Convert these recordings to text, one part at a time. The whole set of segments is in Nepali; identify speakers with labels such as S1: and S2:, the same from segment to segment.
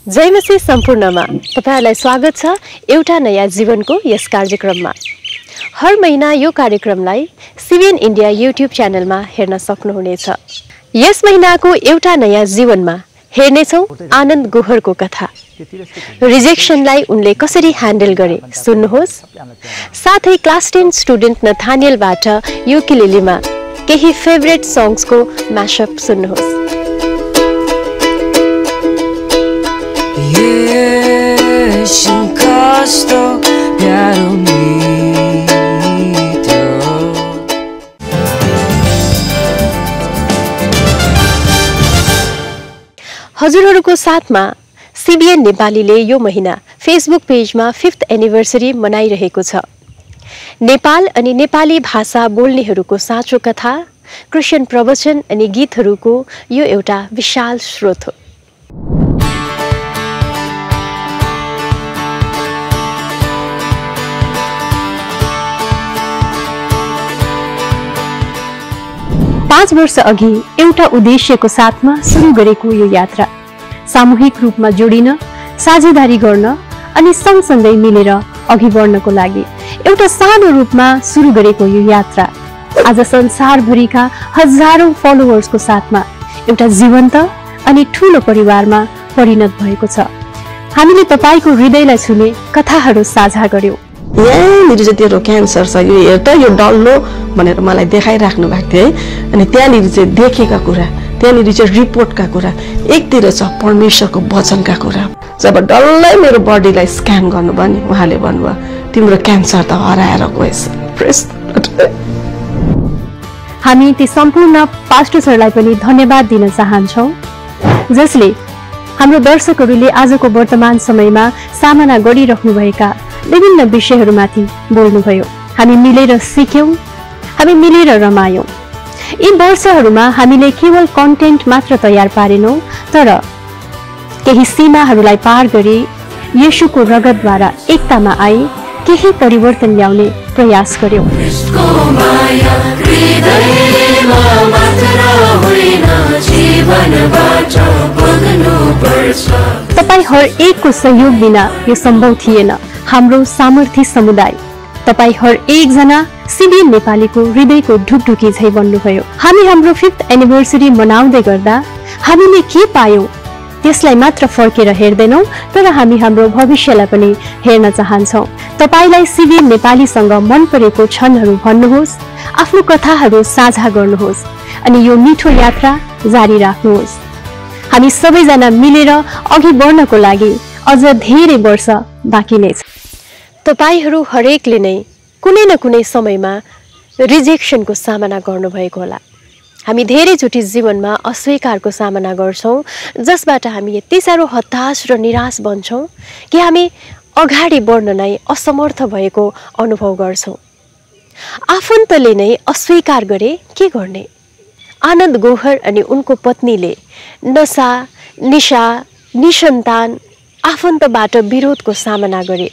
S1: जय मसीह सम्पूर्णमा तपाईहरुलाई स्वागत छ एउटा नयाँ जीवनको यस कार्यक्रममा। हर महिना यो कार्यक्रमलाई सिबिएन इन्डिया युट्युब च्यानलमा हेर्न सक्नुहुनेछ। यस महिनाको एउटा नयाँ जीवनमा हेर्नेछौं आनन्द गोहरको कथा। रिजेक्सनलाई उनले कसरी ह्यान्डल गरे सुन्नुहोस्। साथै क्लास 10 स्टुडेन्ट नथानियलबाट युकिलेलीमा केही फेभरेट सङ्ग्सको म्याशअप सुन्नुहोस्।
S2: Sin costo प्यारो मिठो।
S1: हजुरहरूको साथमा सिबिएन नेपालीले यो महिना फेसबुक पेजमा 5th एनिभर्सरी मनाइरहेको छ। नेपाल अनि नेपाली भाषा बोल्नेहरूको साँचो कथा, क्रिश्चियन प्रवचन अनि गीतहरूको यो एउटा विशाल स्रोत हो। पाँच वर्ष अघि एउटा उद्देश्यको साथमा सुरु गरेको यो यात्रा सामूहिक रूपमा जोडिन, साझेदारी गर्न अनि सँगसँगै मिलेर अघि बढ्नको लागि एउटा सानो रूपमा सुरु गरेको यो यात्रा आज संसारभरिका हजारौं फलोवर्सको साथमा एउटा जीवन्त अनि ठूलो परिवारमा परिणत भएको छ। हामीले तपाईको हृदयलाई छुने कथाहरू साझा गर्यौं।
S3: यहाँनिर चाहिँ तेरो क्यान्सर छ, यो हेर त, यो डल्लो भनेर मलाई देखाइराख्नु भएको थियो है। अनि त्यहाँनिर चाहिँ देखेका कुरा, त्यहाँनिर चाहिँ रिपोर्टका कुरा, एकतिर छ परमेश्वरको वचनका कुरा। जब डल्लै मेरो बडीलाई स्क्यान गर्नुभयो नि उहाँले भन्नुभयो तिम्रो क्यान्सर त हराएर गएछ।
S1: हामी ती सम्पूर्ण पास्टर्सहरूलाई पनि धन्यवाद दिन चाहन्छौँ जसले हाम्रो दर्शकहरूले आजको वर्तमान समयमा सामना गरिरहनुभएका विभिन्न विषयहरूमाथि बोल्नुभयो। हामी मिलेर सिक्यौं, हामी मिलेर रमायौं। यी वर्षहरूमा हामीले केवल कन्टेन्ट मात्र तयार पारेनौं, तर केही सीमाहरूलाई पार गरी येशूको रगतद्वारा एकतामा आई केही परिवर्तन ल्याउने प्रयास गर्यौं। तपाई हर एकको सहयोग बिना यो सम्भव थिएन। हाम्रो सामर्थ्य समुदाय तपाई हर एकजना सिबिएन नेपालीको हृदयको ढुकढुकी झै बन्नुभयो। हामी हाम्रो 5th एनिभर्सरी मनाउँदै गर्दा हामीले के पायौं त्यसलाई मात्र फर्केर हेर्दैनौं, तर हामी हाम्रो भविष्यलाई पनि हेर्न चाहन्छौं। तपाईलाई सिबिएन नेपालीसँग मन परेको क्षणहरू भन्नुहोस्, आफ्नो कथाहरू साझा गर्नुहोस् अनि यो मिठो यात्रा जारी राख्नुहोस्। हामी सबैजना मिलेर अघि बढ्नको लागि अझ धेरै वर्ष बाँकी नै छ। तपाईहरू हरेकले नै कुनै न कुनै समयमा रिजेक्सनको सामना गर्नुभएको होला। हामी धेरैचोटि जीवनमा अस्वीकारको सामना गर्छौं, जसबाट हामी यति साह्रो हताश र निराश बन्छौं कि हामी अगाडि बढ्न नै असमर्थ भएको अनुभव गर्छौं। आफन्तले नै अस्वीकार गरे के गर्ने? आनन्द गोहर अनि उनको पत्नीले नशा, निशा, निसन्तान, आफन्तबाट विरोधको सामना गरे।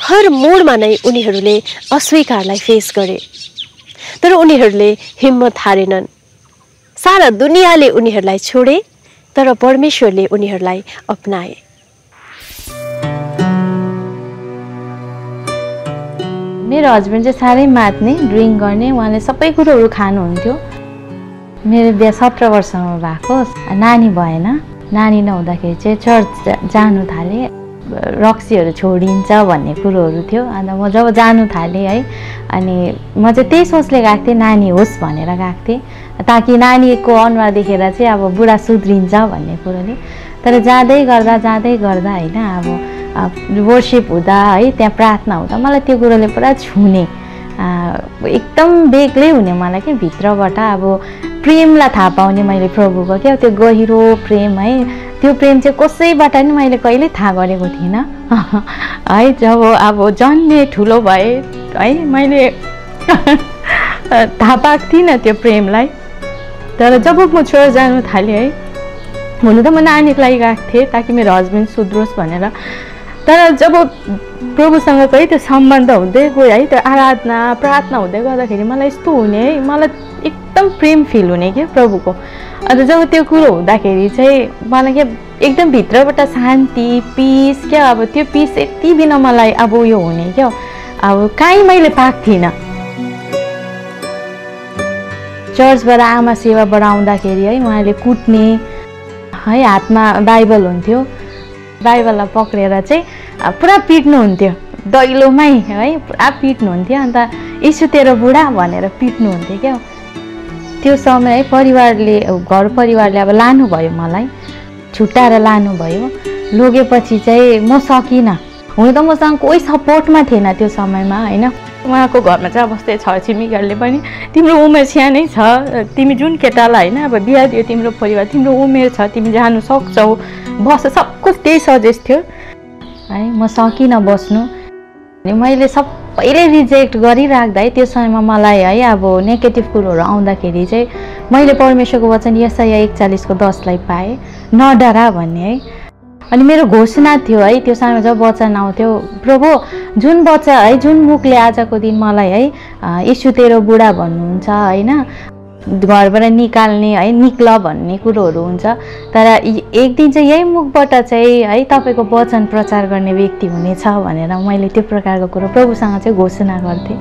S1: हर मोडमा नै उनीहरूले अस्वीकारलाई फेस गरे, तर उनीहरूले हिम्मत हारेनन्। सारा दुनियाँले उनीहरूलाई छोडे, तर परमेश्वरले उनीहरूलाई अपनाए।
S4: मेरो हस्बेन्ड चाहिँ साह्रै मात्ने, ड्रिङ्क गर्ने, उहाँले सबै कुरोहरू खानुहुन्थ्यो। मेरो बिहा 17 वर्षमा भएको, नानी भएन। नानी नहुँदाखेरि चाहिँ चर्च जानु थालेँ, रक्सीहरू छोडिन्छ भन्ने कुरोहरू थियो। अन्त म जब जानु थालेँ है, अनि म चाहिँ त्यही सोचले गएको थिएँ, नानी होस् भनेर गएको थिएँ, ताकि नानीको अनुहार देखेर चाहिँ अब बुढा सुध्रिन्छ भन्ने कुरोले। तर जाँदै गर्दा होइन, अब वर्शिप हुँदा है, त्यहाँ प्रार्थना हुँदा मलाई त्यो कुरोले पुरा छुने, एकदम बेग्लै हुने मलाई कि भित्रबाट अब प्रेमलाई थाहा पाउने मैले प्रभुको क्या त्यो गहिरो प्रेम है। त्यो प्रेम चाहिँ कसैबाट नि मैले कहिले थाहा गरेको थिइनँ है। जब अब जन्मे ठुलो भए है, मैले थाहा पाएको थिइनँ त्यो प्रेमलाई। तर जब म चर्च जानु थालेँ है, हुनु त म नानीको लागि गएको थिएँ ताकि मेरो हस्बेन्ड सुध्रोस् भनेर। तर जब प्रभुसँग है त्यो सम्बन्ध हुँदै गयो है, त्यो आराधना प्रार्थना हुँदै गर्दाखेरि मलाई यस्तो हुने है, मलाई एकदम प्रेम फिल हुने क्या प्रभुको। अन्त जब त्यो कुरो हुँदाखेरि चाहिँ मलाई क्या एकदम भित्रबाट शान्ति पिस क्या, अब त्यो पिस यति बिना मलाई अब यो हुने क्या, अब कहीँ मैले पाएको थिइनँ। चर्चबाट आमा सेवाबाट आउँदाखेरि है उहाँले कुट्ने है, हातमा बाइबल हुन्थ्यो, बाइबललाई पक्रेर चाहिँ पुरा पिट्नुहुन्थ्यो दैलोमै है, पुरा पिट्नुहुन्थ्यो। अन्त यसो तेरो बुढा भनेर पिट्नुहुन्थ्यो क्या। त्यो समय है परिवारले, घर परिवारले अब लानुभयो, मलाई छुट्टाएर लानुभयो। लगेपछि चाहिँ म सकिनँ। हुन त मसँग कोही सपोर्टमा थिएन त्यो समयमा होइन। उहाँको घरमा चाहिँ अब यस्तै छरछिमेकीहरूले पनि तिम्रो उमेर सानै छ, तिमी जुन केटालाई होइन अब बिहा दियो तिम्रो परिवार, तिम्रो उमेर छ, तिमी जानु सक्छौ, बस, सबको त्यही सजेस्ट थियो है। म सकिनँ बस्नु। अनि मैले सबैले रिजेक्ट गरिराख्दा है त्यो समयमा मलाई है अब नेगेटिभ कुरोहरू आउँदाखेरि चाहिँ मैले परमेश्वरको वचन यसाया 41:10 पाएँ, नडरा भन्ने है। अनि मेरो घोषणा थियो है त्यो समयमा जब वचन आउँथ्यो, प्रभु जुन बच्चा है, जुन मुखले आजको दिन मलाई है यीशु तेरो बुढा भन्नुहुन्छ होइन, घरबाट निकाल्ने है, निक्ल भन्ने कुरोहरू हुन्छ, तर एक दिन चाहिँ यही मुखबाट चाहिँ है तपाईँको वचन प्रचार गर्ने व्यक्ति हुनेछ भनेर मैले त्यो प्रकारको कुरो प्रभुसँग चाहिँ घोषणा गर्थेँ।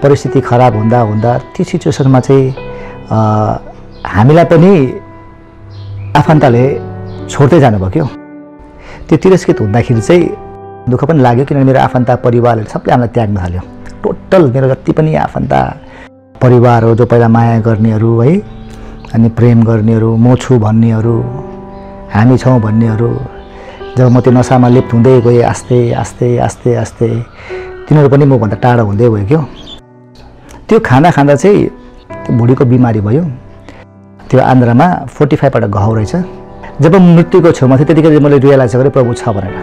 S5: परिस्थिति खराब हुँदा हुँदा त्यो सिचुएसनमा चाहिँ हामीलाई पनि आफन्तले छोड्दै जानुभयो क्या। त्यो तिरस्कृत हुँदाखेरि चाहिँ दुःख पनि लाग्यो, किनभने मेरो आफन्त परिवारले सबले हामीलाई त्याग्न थाल्यो। टोटल मेरो जति पनि आफन्त परिवार हो, जो पहिला माया गर्नेहरू है, अनि प्रेम गर्नेहरू, म छु भन्नेहरू, हामी छौँ भन्नेहरू, जब म त्यो नसामा लिप्त हुँदै गएँ आस्ते आस्ते आस्ते आस्ते तिनीहरू पनि मभन्दा टाढा हुँदै गयो क्या। त्यो खाँदा खाँदा चाहिँ भुँडीको बिमारी भयो। त्यो आन्द्रामा 45बाट घाउ रहेछ। जब मृत्युको छेउमा थियो त्यतिखेर मैले रियलाइज गरेँ प्रभु छ भनेर।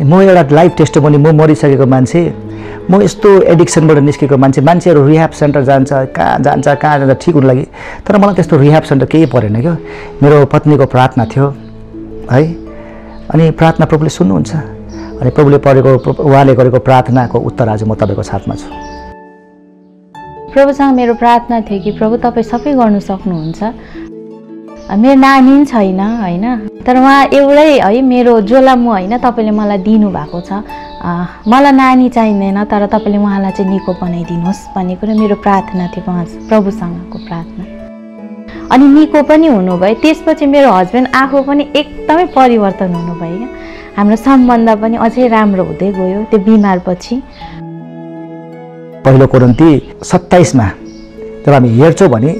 S5: म एउटा लाइफ टेस्टिमोनी, म मरिसकेको मान्छे, म यस्तो एडिक्सनबाट निस्केको मान्छे। मान्छेहरू रिह्याब सेन्टर जान्छ, कहाँ जान्छ ठिक हुनु लागि, तर मलाई त्यस्तो रिह्याब सेन्टर केही परेन क्या। मेरो पत्नीको प्रार्थना थियो है, अनि प्रार्थना प्रभुले सुन्नुहुन्छ, अनि प्रभुले उहाँले गरेको प्रार्थनाको उत्तर आज म तपाईँको साथमा छु।
S4: प्रभुसँग मेरो प्रार्थना थियो कि प्रभु तपाईँ सबै गर्नु सक्नुहुन्छ। मेरो नानी पनि छैन होइन, तर उहाँ एउटै है मेरो जोलामु होइन तपाईँले मलाई दिनुभएको छ। मलाई नानी चाहिँदैन, तर तपाईँले उहाँलाई चाहिँ निको बनाइदिनुहोस् भन्ने कुरा मेरो प्रार्थना थियो प्रभुसँगको प्रार्थना। अनि निको पनि हुनुभयो। त्यसपछि मेरो हस्बेन्ड आफू पनि एकदमै परिवर्तन हुनुभयो क्या। हाम्रो सम्बन्ध पनि अझै राम्रो हुँदै गयो त्यो बिमारपछि।
S5: पहिलो कोरिन्थी 27 जब हामी हेर्छौँ भने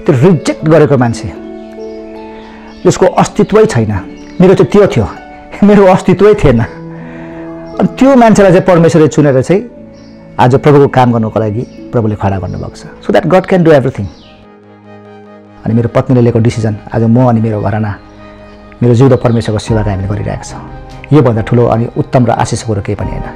S5: त्यो रिजेक्ट गरेको मान्छे जसको अस्तित्वै छैन, मेरो चाहिँ त्यो थियो, मेरो अस्तित्वै थिएन। अनि त्यो मान्छेलाई चाहिँ परमेश्वरले चुनेर चाहिँ आज प्रभुको काम गर्नुको लागि प्रभुले खडा गर्नुभएको छ, so that God can do everything. अनि मेरो पत्नीले लिएको डिसिजन आज म अनि मेरो घरना मेरो जिउँदो परमेश्वरको सेवाका हामीले गरिरहेको छौँ। योभन्दा ठुलो अनि उत्तम र आशिष कुरो केही पनि होइन।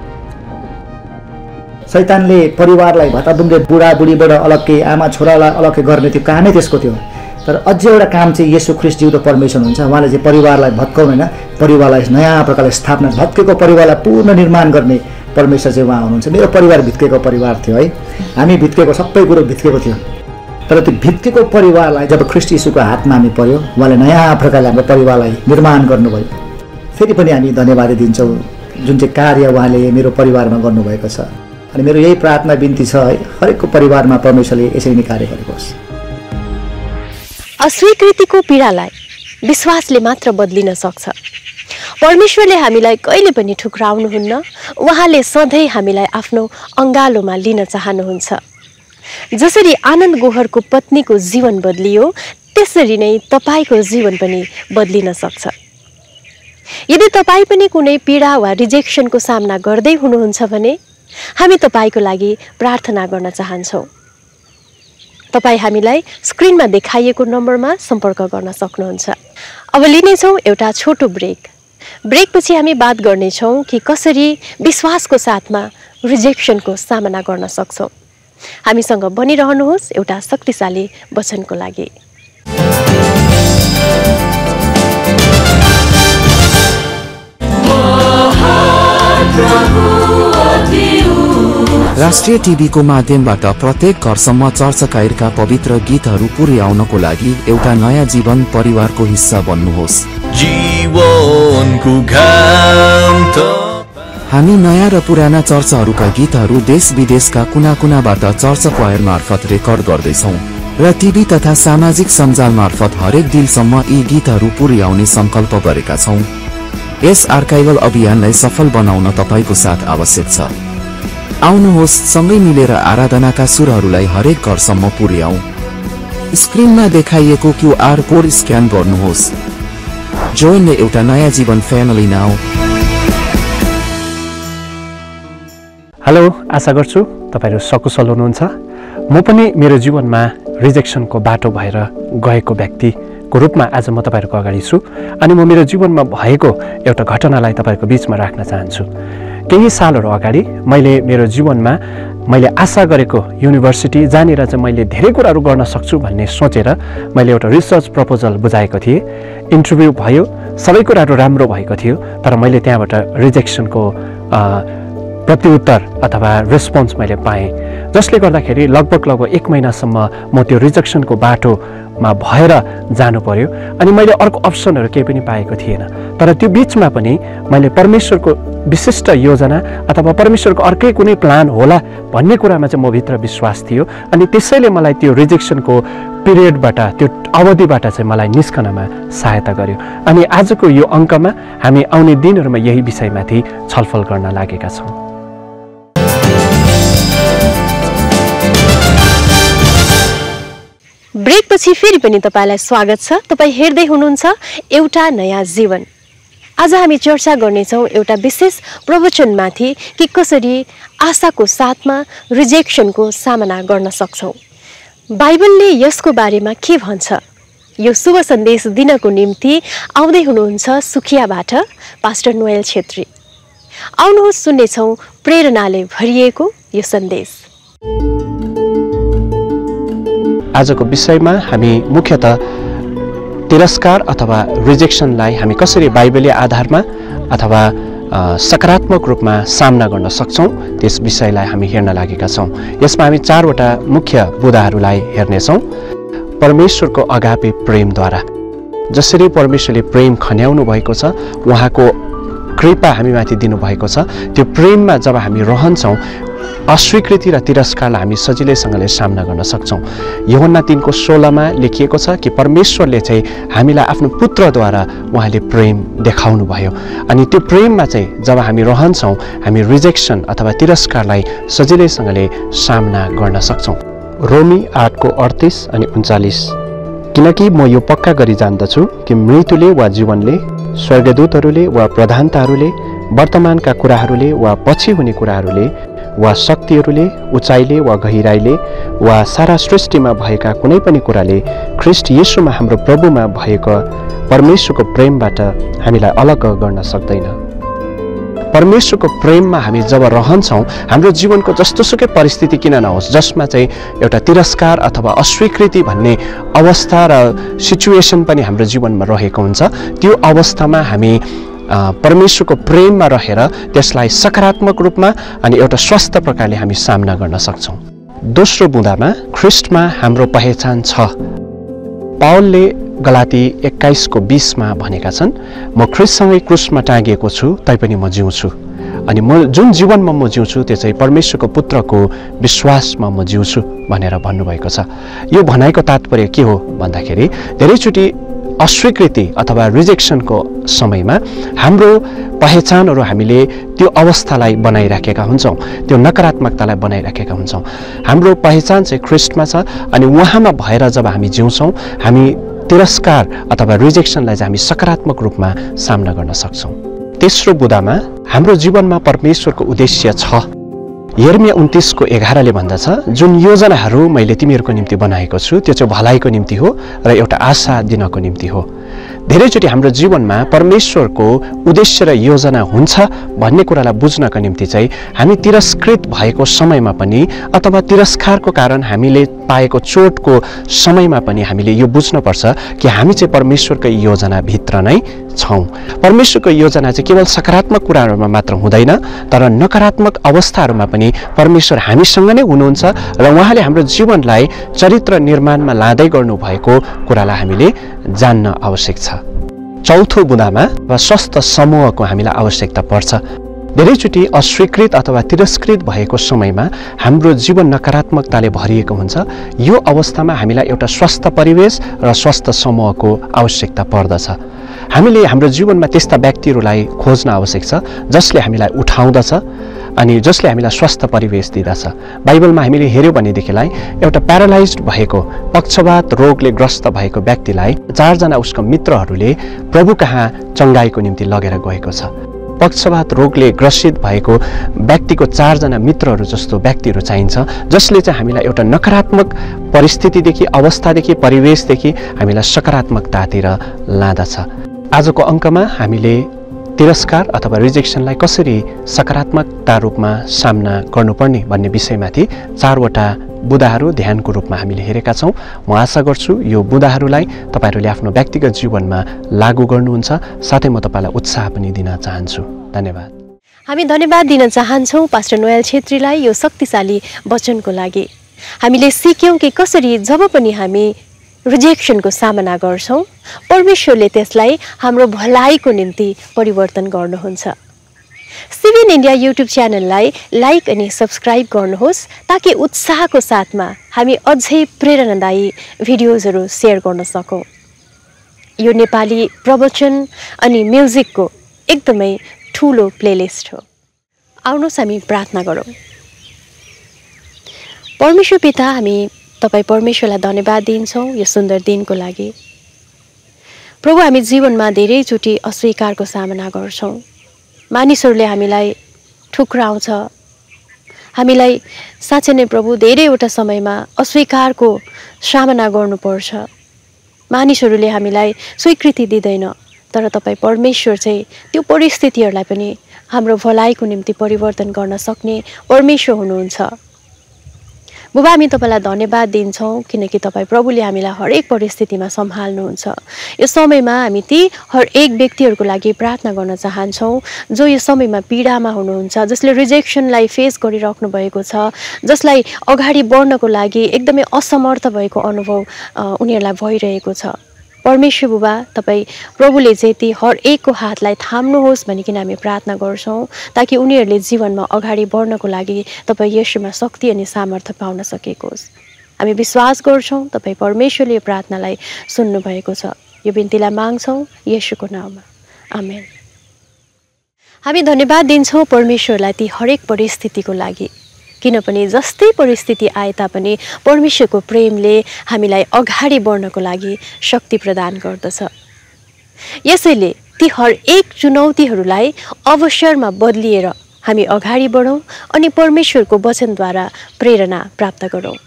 S5: शैतानले परिवारलाई भताबुङ्गे बुढाबुढीबाट अलग्गै, आमा छोरालाई अलग्गै गर्ने त्यो कामै त्यसको थियो। तर अझै एउटा काम चाहिँ येशू ख्रीष्ट जिउँदो परमेश्वर हुन्छ, उहाँले चाहिँ परिवारलाई भत्काउनु होइन, परिवारलाई नयाँ प्रकारले स्थापना, भत्केको परिवारलाई पुनर्निर्माण गर्ने परमेश्वर चाहिँ उहाँ हुनुहुन्छ। मेरो परिवार भित्केको परिवार थियो है, हामी भित्केको, सबै कुरो भित्केको थियो। तर त्यो भित्केको परिवारलाई जब ख्रीष्ट येशूको हातमा हामी पर्यो, उहाँले नयाँ प्रकारले हाम्रो परिवारलाई निर्माण गर्नुभयो। फेरि पनि हामी धन्यवाद दिन्छौँ जुन चाहिँ कार्य उहाँले मेरो परिवारमा गर्नुभएको छ। अनि मेरो यही प्रार्थना बिन्ती छ है, हरेकको परिवारमा परमेश्वरले यसरी नै कार्य गरेको होस्।
S1: अस्वीकृतिको पीडालाई विश्वासले मात्र बदलिन सक्छ। परमेश्वरले हामीलाई कहिले पनि ठुक्राउनुहुन्न, उहाँले सधैँ हामीलाई आफ्नो अङ्गालोमा लिन चाहनुहुन्छ। जसरी आनन्द गोहरको पत्नीको जीवन बदलियो, त्यसरी नै तपाईको जीवन पनि बदलिन सक्छ। यदि तपाईँ पनि कुनै पीडा वा रिजेक्सनको सामना गर्दै हुनुहुन्छ भने हामी तपाईको लागि प्रार्थना गर्न चाहन्छौँ। तपाईँ हामीलाई स्क्रिनमा देखाइएको नम्बरमा सम्पर्क गर्न सक्नुहुन्छ। अब लिनेछौँ एउटा छोटो ब्रेक। ब्रेकपछि हामी बात गर्नेछौँ कि कसरी विश्वासको साथमा रिजेक्सनको सामना गर्न सक्छौँ। हामीसँग बनिरहनुहोस् एउटा शक्तिशाली वचनको लागि।
S6: राष्ट्रिय टिभीको माध्यमबाट प्रत्येक घरसम्म चर्चकाइरका पवित्र गीतहरू पुर्याउनको लागि एउटा नयाँ जीवन परिवारको हिस्सा बन्नुहोस्। हामी नयाँ र पुराना चर्चहरूका गीतहरू देश विदेशका कुना कुनाबाट चर्च क्वायर मार्फत रेकर्ड गर्दैछौँ र टिभी तथा सामाजिक सञ्जाल मार्फत हरेक दिलसम्म यी गीतहरू पुर्याउने संकल्प गरेका छौँ। यस आर्काइभल अभियानलाई सफल बनाउन तपाईको साथ आवश्यक छ। आउनुहोस्, सँगै मिलेर आराधनाका सुरहरूलाई हरेक घरसम्म पुर्याऊ। स्क्रिनमा देखाइएको QR कोड स्क्यान गर्नुहोस्। जोइन एउटा नयाँ जीवन फ्यामिली नाउ।
S7: हेलो, आशा गर्छु तपाईहरु सकुशल हुनुहुन्छ। म पनि मेरो जीवनमा रिजेक्सनको बाटो भएर गएको व्यक्तिको रूपमा आज म तपाईहरुको अगाडि छु अनि म मेरो जीवनमा भएको एउटा घटनालाई तपाईहरुको बीचमा राख्न चाहन्छु। केही सालहरु अगाडि मेरो जीवनमा मैले आशा गरेको युनिभर्सिटी जहाँनिर चाहिँ मैले धेरै कुराहरू गर्न सक्छु भन्ने सोचेर मैले एउटा रिसर्च प्रपोजल बुझाएको थिएँ। इन्टरभ्यू भयो, सबै कुराहरू राम्रो भएको थियो, तर मैले त्यहाँबाट रिजेक्सनको प्रत्युत्तर अथवा रेस्पोन्स मैले पाएँ, जसले गर्दाखेरि लगभग 1 महिनासम्म म त्यो रिजेक्सनको बाटोमा भएर जानु पर्यो अनि मैले अर्को अप्सनहरू केही पनि पाएको थिएन। तर त्यो बिचमा पनि मैले परमेश्वरको विशिष्ट योजना अथवा परमेश्वरको अर्कै कुनै प्लान होला भन्ने कुरामा चाहिँ म भित्र विश्वास थियो अनि त्यसैले मलाई त्यो रिजेक्सनको पिरियडबाट, त्यो अवधिबाट चाहिँ मलाई निस्कनमा सहायता गर्यो। अनि आजको यो अङ्कमा हामी आउने दिनहरूमा यही विषयमाथि छलफल गर्न लागेका छौँ।
S1: ब्रेकपछि फेरि पनि तपाईलाई स्वागत छ। तपाईँ हेर्दै हुनुहुन्छ एउटा नयाँ जीवन। आज हामी चर्चा गर्नेछौँ एउटा विशेष प्रवचनमाथि कि कसरी आशाको साथमा रिजेक्सनको सामना गर्न सक्छौँ। बाइबलले यसको बारेमा के भन्छ? यो शुभ सन्देश दिनको निम्ति आउँदै हुनुहुन्छ सुखियाबाट पास्टर नोएल छेत्री। आउनुहोस्, सुन्नेछौँ प्रेरणाले भरिएको यो सन्देश।
S7: आजको विषयमा हामी मुख्यतः तिरस्कार अथवा रिजेक्सनलाई हामी कसरी बाइबलीय आधारमा अथवा सकारात्मक रूपमा सामना गर्न सक्छौँ त्यस विषयलाई हामी हेर्न लागेका छौँ। यसमा हामी 4 वटा मुख्य बुँदाहरूलाई हेर्नेछौँ। परमेश्वरको अगापे प्रेमद्वारा, जसरी परमेश्वरले प्रेम खन्याउनु भएको छ, उहाँको कृपा हामीमाथि दिनुभएको छ, त्यो प्रेममा जब हामी रहन्छौँ अस्वीकृति र तिरस्कारलाई हामी सजिलैसँगले सामना गर्न सक्छौँ। यूहन्ना 3:16 लेखिएको छ कि परमेश्वरले चाहिँ हामीलाई आफ्नो पुत्रद्वारा उहाँले प्रेम देखाउनु भयो अनि त्यो प्रेममा चाहिँ जब हामी रहन्छौँ हामी रिजेक्सन अथवा तिरस्कारलाई सजिलैसँगले सामना गर्न सक्छौँ। रोमी 8:38 अनि 39, किनकि म यो पक्का गरी जान्दछु कि मृत्युले वा जीवनले, स्वर्गदूतहरूले वा प्रधानताहरूले, वर्तमानका कुराहरूले वा पछि हुने कुराहरूले वा शक्तिहरूले, उचाइले वा गहिराइले वा सारा सृष्टिमा भएका कुनै पनि कुराले ख्रीष्ट येशूमा हाम्रो प्रभुमा भएको परमेश्वरको प्रेमबाट हामीलाई अलग गर्न सक्दैन। परमेश्वरको प्रेममा हामी जब रहन्छौँ हाम्रो जीवनको जस्तोसुकै परिस्थिति किन नहोस्, जसमा चाहिँ एउटा तिरस्कार अथवा अस्वीकृति भन्ने अवस्था र सिचुएसन पनि हाम्रो जीवनमा रहेको हुन्छ, त्यो अवस्थामा हामी परमेश्वरको प्रेममा रहेर त्यसलाई सकारात्मक रूपमा अनि एउटा स्वस्थ प्रकारले हामी सामना गर्न सक्छौँ। दोस्रो बुँदामा ख्रीष्टमा हाम्रो पहिचान छ। पावलले गलाती 21:20 भनेका छन्, म ख्रीष्टसँगै क्रुसमा टाँगिएको छु तैपनि म जिउँछु अनि म जुन जीवनमा म जिउँछु त्यो चाहिँ परमेश्वरको पुत्रको विश्वासमा म जिउँछु भनेर भन्नुभएको छ। यो भनाइको तात्पर्य के हो भन्दाखेरि धेरैचोटि अस्वीकृति अथवा रिजेक्सनको समयमा हाम्रो पहिचानहरू हामीले त्यो अवस्थालाई बनाइराखेका हुन्छौँ, त्यो नकारात्मकतालाई बनाइराखेका हुन्छौँ। हाम्रो पहिचान चाहिँ ख्रीष्टमा छ अनि उहाँमा भएर जब हामी जिउँछौँ हामी तिरस्कार अथवा रिजेक्सनलाई चाहिँ हामी सकारात्मक रूपमा सामना गर्न सक्छौँ। तेस्रो बुँदामा हाम्रो जीवनमा परमेश्वरको उद्देश्य छ। यर्मिया 29:11 भन्दछ, जुन योजनाहरू मैले तिमीहरूको निम्ति बनाएको छु त्यो चाहिँ भलाइको निम्ति हो र एउटा आशा दिनको निम्ति हो। धेरैचोटि हाम्रो जीवनमा परमेश्वरको उद्देश्य र योजना हुन्छ भन्ने कुरालाई बुझ्नका निम्ति चाहिँ हामी तिरस्कृत भएको समयमा पनि अथवा तिरस्कारको कारण हामीले पाएको चोटको समयमा पनि हामीले यो बुझ्नुपर्छ कि हामी चाहिँ परमेश्वरको योजनाभित्र नै छौँ। परमेश्वरको योजना चाहिँ केवल सकारात्मक कुराहरूमा मात्र हुँदैन, तर नकारात्मक अवस्थाहरूमा पनि परमेश्वर हामीसँग नै हुनुहुन्छ र उहाँले हाम्रो जीवनलाई चरित्र निर्माणमा लाँदै गर्नुभएको कुरालाई हामीले जान्न आवश्यक छ। चौथो बुँदामा वा स्वस्थ समूहको हामीलाई आवश्यकता पर्छ। धेरैचोटि अस्वीकृत अथवा तिरस्कृत भएको समयमा हाम्रो जीवन नकारात्मकताले भरिएको हुन्छ। यो अवस्थामा हामीलाई एउटा स्वस्थ परिवेश र स्वस्थ समूहको आवश्यकता पर्दछ। हामीले हाम्रो जीवनमा त्यस्ता व्यक्तिहरूलाई खोज्न आवश्यक छ जसले हामीलाई उठाउँदछ अनि जसले हामीलाई स्वस्थ परिवेश दिँदछ। बाइबलमा हामीले हेऱ्यौँ भनेदेखिलाई एउटा प्यारालाइज्ड भएको पक्षवात रोगले ग्रस्त भएको व्यक्तिलाई 4 जना उसको मित्रहरूले प्रभु कहाँ चङ्गाइको निम्ति लगेर गएको छ। पक्षवात रोगले ग्रसित भएको व्यक्तिको 4 जना मित्रहरू जस्तो व्यक्तिहरू चाहिन्छ जसले चाहिँ हामीलाई एउटा नकारात्मक परिस्थितिदेखि अवस्थादेखि परिवेशदेखि हामीलाई सकारात्मकतातिर लाँदछ। आजको अङ्कमा हामीले तिरस्कार अथवा रिजेक्सनलाई कसरी सकारात्मकता रूपमा सामना गर्नुपर्ने भन्ने विषयमाथि 4वटा बुँदाहरू ध्यानको रूपमा हामीले हेरेका छौँ। म आशा गर्छु यो बुँदाहरूलाई तपाईँहरूले आफ्नो व्यक्तिगत जीवनमा लागू गर्नुहुन्छ, साथै म तपाईँलाई उत्साह पनि दिन चाहन्छु। धन्यवाद।
S1: हामी धन्यवाद दिन चाहन्छौँ पास्टर नोएल छेत्रीलाई यो शक्तिशाली वचनको लागि। हामीले सिक्यौँ कि कसरी जब पनि हामी रिजेक्सनको सामना गर्छौँ परमेश्वरले त्यसलाई हाम्रो भलाइको निम्ति परिवर्तन गर्नुहुन्छ। सिबिएन इन्डिया युट्युब च्यानललाई लाइक अनि सब्सक्राइब गर्नुहोस् ताकि उत्साहको साथमा हामी अझै प्रेरणादायी भिडियोजहरू सेयर गर्न सकौँ। यो नेपाली प्रवचन अनि म्युजिकको एकदमै ठुलो प्लेलिस्ट हो। आउनुहोस् हामी प्रार्थना गरौँ। परमेश्वर पिता, हामी तपाईँ परमेश्वरलाई धन्यवाद दिन्छौँ यो सुन्दर दिनको लागि। प्रभु, हामी जीवनमा धेरैचोटि अस्वीकारको सामना गर्छौँ। मानिसहरूले हामीलाई ठुक्राउँछ, हामीलाई साँच्चै नै प्रभु धेरैवटा समयमा अस्वीकारको सामना गर्नुपर्छ। मानिसहरूले हामीलाई स्वीकृति दिँदैन, तर तपाईँ परमेश्वर चाहिँ त्यो परिस्थितिहरूलाई पनि हाम्रो भलाइको निम्ति परिवर्तन गर्न सक्ने परमेश्वर हुनुहुन्छ। बुबा, हामी तपाईँलाई धन्यवाद दिन्छौँ किनकि तपाईँ प्रभुले हामीलाई हरेक परिस्थितिमा सम्हाल्नुहुन्छ। यो समयमा हामी ती हरेक व्यक्तिहरूको लागि प्रार्थना गर्न चाहन्छौँ जो यो समयमा पीडामा हुनुहुन्छ, जसले रिजेक्सनलाई फेस गरिराख्नु भएको छ, जसलाई अगाडि बढ्नको लागि एकदमै असमर्थ भएको अनुभव उनीहरूलाई भइरहेको छ। परमेश्वर बुबा, तपाईँ प्रभुले चाहिँ ती हरेकको हातलाई थाम्नुहोस् भनिकन हामी प्रार्थना गर्छौँ ताकि उनीहरूले जीवनमा अगाडि बढ्नको लागि तपाईँ येशूमा शक्ति अनि सामर्थ्य पाउन सकेको होस्। हामी विश्वास गर्छौँ तपाईँ परमेश्वरले यो प्रार्थनालाई सुन्नुभएको छ। यो बिन्तीलाई माग्छौँ येशूको नाममा, आमेन। हामी धन्यवाद दिन्छौँ परमेश्वरलाई ती हरेक परिस्थितिको लागि, किनभने जस्तै परिस्थिति आए तापनि परमेश्वरको प्रेमले हामीलाई अगाडि बढ्नको लागि शक्ति प्रदान गर्दछ। यसैले ती हरेक चुनौतीहरूलाई अवसरमा बदलिएर हामी अगाडि बढौँ अनि परमेश्वरको वचनद्वारा प्रेरणा प्राप्त गरौँ।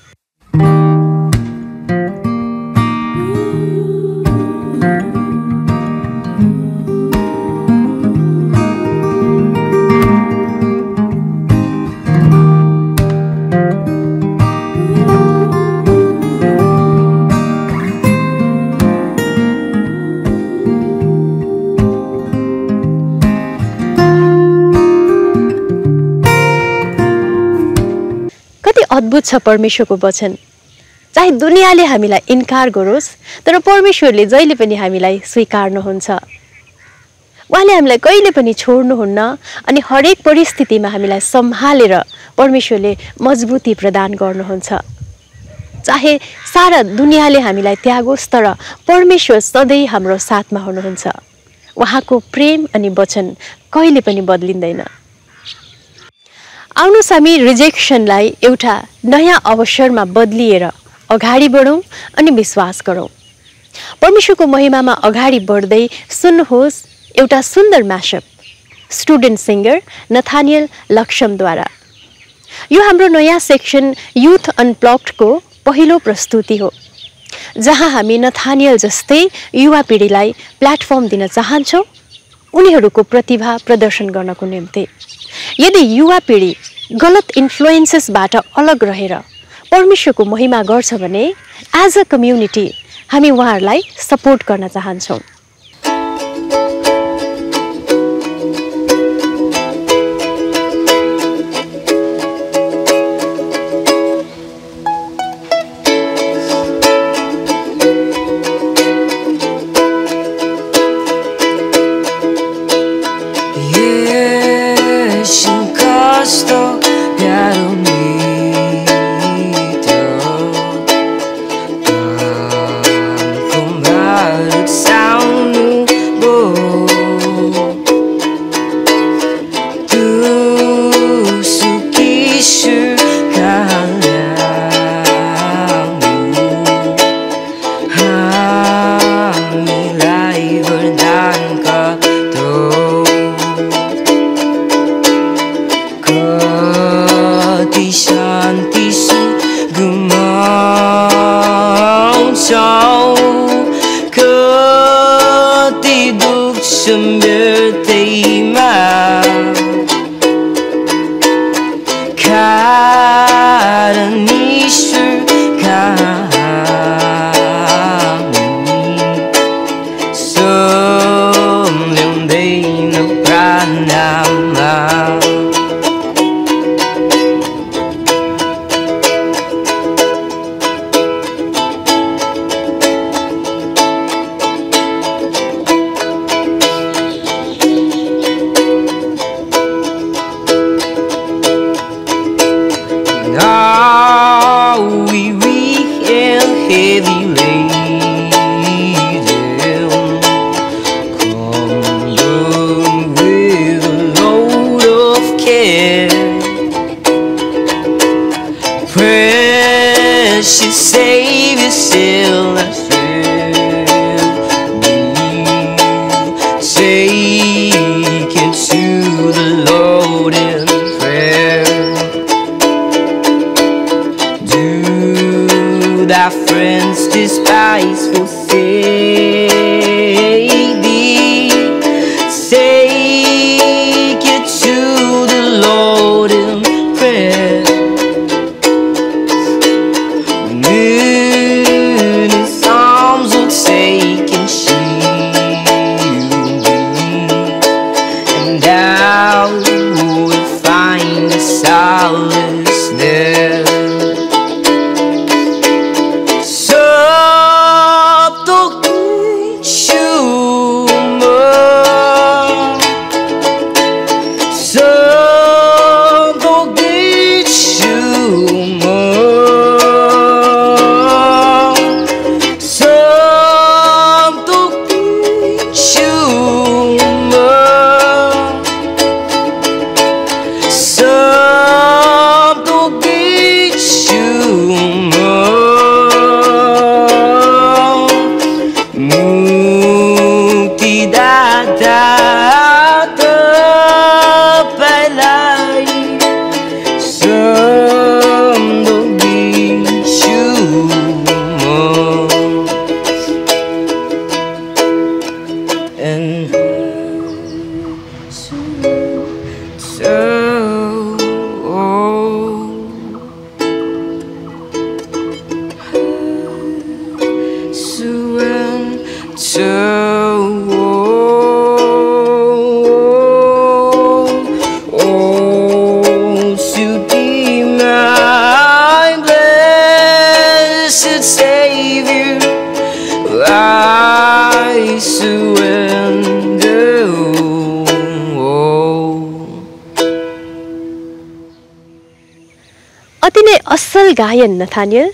S1: अद्भुत छ परमेश्वरको वचन। चाहे दुनियाँले हामीलाई इन्कार गरोस् तर परमेश्वरले जहिले पनि हामीलाई स्वीकार्नुहुन्छ। उहाँले हामीलाई कहिले पनि छोड्नुहुन्न अनि हरेक परिस्थितिमा हामीलाई सम्हालेर परमेश्वरले मजबुती प्रदान गर्नुहुन्छ। चाहे सारा दुनियाँले हामीलाई त्यागोस् तर परमेश्वर सधैँ हाम्रो साथमा हुनुहुन्छ। उहाँको प्रेम अनि वचन कहिले पनि बदलिँदैन। आउनुहोस् हामी रिजेक्सनलाई एउटा नयाँ अवसरमा बदलिएर अगाडि बढौँ अनि विश्वास गरौँ। परमेश्वरको महिमामा अगाडि बढ्दै सुन्नुहोस् एउटा सुन्दर म्याशअप स्टुडेन्ट सिङ्गर नथानियल लक्ष्मद्वारा। यो हाम्रो नयाँ सेक्सन युथ अनप्लग्डको पहिलो प्रस्तुति हो। जहाँ हामी नथानियल जस्तै युवा पिँढीलाई प्लेटफर्म दिन चाहन्छौँ उनीहरूको प्रतिभा प्रदर्शन गर्नको निम्ति। यदि युवा पिँढी गलत इन्फ्लुएन्सेसबाट अलग रहेर परमेश्वरको महिमा गर्छ भने एज अ कम्युनिटी हामी उहाँहरूलाई सपोर्ट गर्न चाहन्छौँ। अति नै असल गायन नथानियल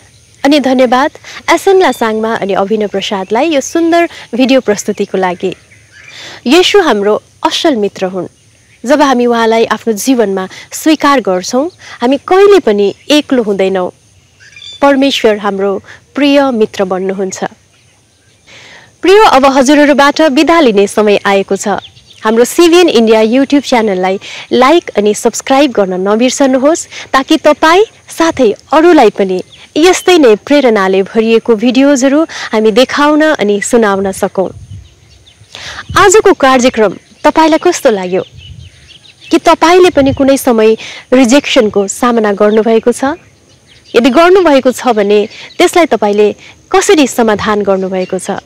S1: अनि धन्यवाद एसएन लासाङमा अनि अभिनव प्रसादलाई यो सुन्दर भिडियो प्रस्तुतिको लागि। येशू हाम्रो असल मित्र हुन्। जब हामी उहाँलाई आफ्नो जीवनमा स्वीकार गर्छौं हामी कहिले पनि एक्लो हुँदैनौं। परमेश्वर हाम्रो प्रिय मित्र बन्नुहुन्छ। प्रिय अब हजुरहरूबाट बिदा लिने समय आएको छ। हाम्रो सिबिएन इन्डिया युट्युब च्यानललाई लाइक अनि सब्स्क्राइब गर्न नबिर्सनुहोस् ताकि तपाई साथै अरूलाई पनि यस्तै नै प्रेरणाले भरिएको भिडियोजहरू हामी देखाउन अनि सुनाउन सकौं। आजको कार्यक्रम तपाईलाई कस्तो लाग्यो? के तपाईले पनि कुनै समय रिजेक्सनको सामना गर्नुभएको छ? यदि गर्नुभएको छ भने त्यसलाई तपाईले कसरी समाधान गर्नुभएको छ?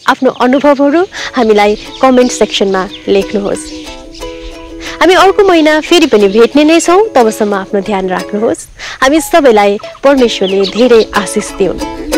S1: आफ्नो अनुभवहरू हामीलाई कमेन्ट सेक्सनमा लेख्नुहोस्। हामी अर्को महिना फेरि पनि भेट्ने नै छौं। तबसम्म आफ्नो ध्यान राख्नुहोस्। हामी सबैलाई परमेश्वरले धेरै आशिष दिउन्।